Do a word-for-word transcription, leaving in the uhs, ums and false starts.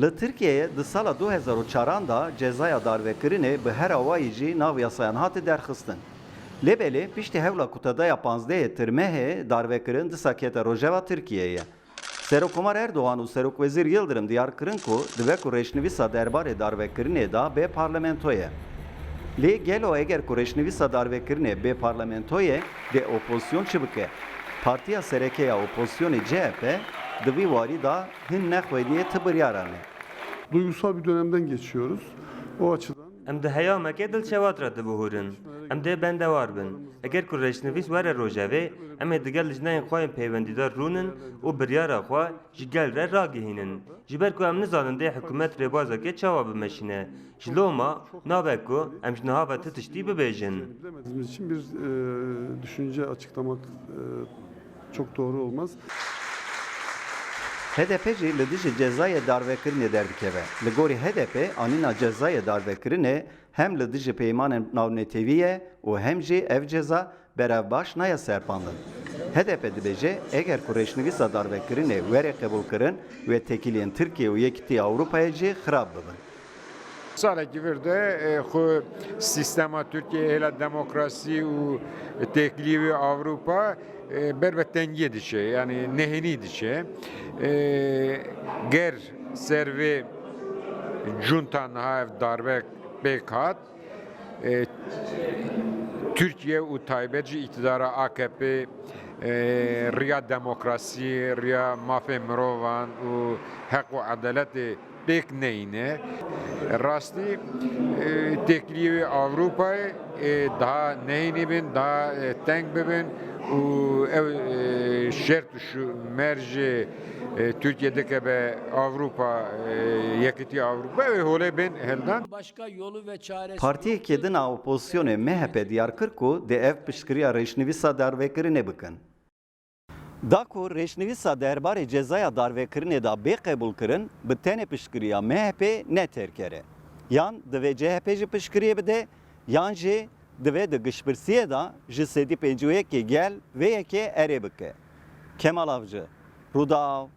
Li Tirkiyeyê di sala du hezar û çaran de cezaya darvekirinê bi her awayî jî nav yasayan hate derxistin. Lê belê piştî hewla ku te da ya panzdehê Tirmehê darvekirin disa kete rojeva Tirkiyeyê. Serokkomar Erdogan û Serokwezîr Yildirim diyar kirin ku dibe ku rêşnivîsa derbarê darvekirinê de bê parlamentoyê. Lê gelo eger ku rêşnivîsa darvekirinê bê parlamentoyê, dê opozîsyon çi bike? Partiya sereke ya opozîsyonê C H P di vî warî de hin nexwediye ti biryara ne. Duygusal bir dönemden geçiyoruz. O açıdan Em di heyameke dilşewat re dibihûrin. Em dê bendewar bin. Eger ku rêşnivîs were rojevê, em ê digel lijneyên xwe yên peywendîdar rûnin û biryara xwe ji gel re ragihînin. Ji ber ku em nizanin dê hikûmet rêbazeke çawa bimeşîne. Ji loma nabe ku em ji niha ve ti tiştî bibêjin. Bizim için bir, e, düşünce açıklamak, e, çok doğru olmaz. H D P jî li dijî cezayê darvekirinê derdikeve. Li gorî H D P anîna cezayê darvekirinê hem li dijî peymanên navnetewî ye û hem jî ev ceza berevbaş naya serpandin. H D P dibêje, eger ku rêşnivîsa darvekirinê were qebûlkirin, wê têkiliyên Tirkiye û Yekîtiya Ewropayê jî xirab bibin. Salekî vir de, e, xwe sîstema Tirkiye, hêla demokrasî û têkilî wî Ewropa, e, ber bi tengiyê diçe, yanî nehênî diçe. E, ger ser vê cunta niha ev darbe pêk hat, e, Tirkiye û taybet jî îktidara A K P, e, riya demokrasî, riya mafê mirovan û heq û edaletê pêk neyne. Rastî, e, têkiliyê wê Ewropayê, e, daha nehênî bin, daha, e, teng bibin û ew, e, şert û şûmer ji, e, Tirkiye dikeve Ewropa, e, Yekîtiya Ewropa, ew ê holê bên hildan. Başka yolu ve çaresi Partiyê yoktur. Kedina opozisyonê M H P diyar kir ku dê ev piştgiriya rêşnivîsa darvekirinê bikin. Da ku rêşnivîsa derbarê cezaya darvekirinê de bê qebûlkirin, bi tenê piştgiriya M H P ne têr kere. Yan divê C H P jî piştgiriyê bide, yan jî divê di giştpirsiyê de ji sedî pêncî û yekê gel vê yekê erê bike. Kemal Avcı, Rûdaw,